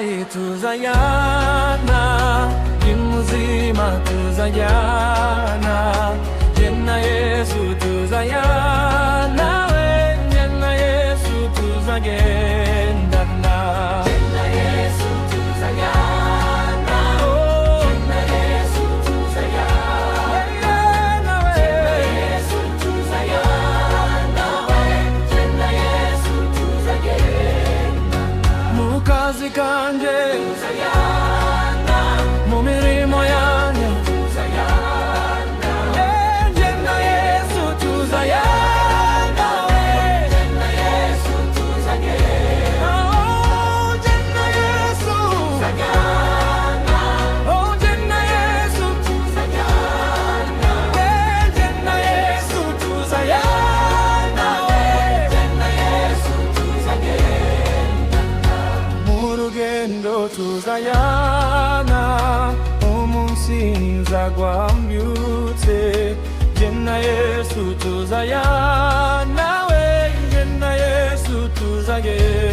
Ndwaye tuzajyana, ndi muzima tuzajyana. Jye na Yesu tuzajyana we, jye na Yesu tuzagendana. Na Yesu tuzajyana. Oh, Na Yesu tuzajyana. yeah, we. Yesu tuzajyana we. Na Yesu tuzagendana. Mu kazi kanje, Tuzajyana. Mu mirimo yanjye. Tuzajyana. Eh, jye na Yesu tuzajyana we. Na Yesu tuzagendana. Oh, jye na Yesu. Tuzajyana. Oh, jye na Yesu. Tuzajyana. Eh, jye na Yesu tuzajyana we. Na Yesu tuzagendana. Mu rugendo tuzajyana, umunsi nzagwa mbyutse, jye na Yesu tuzajyana we, jye na Yesu tuzagenda.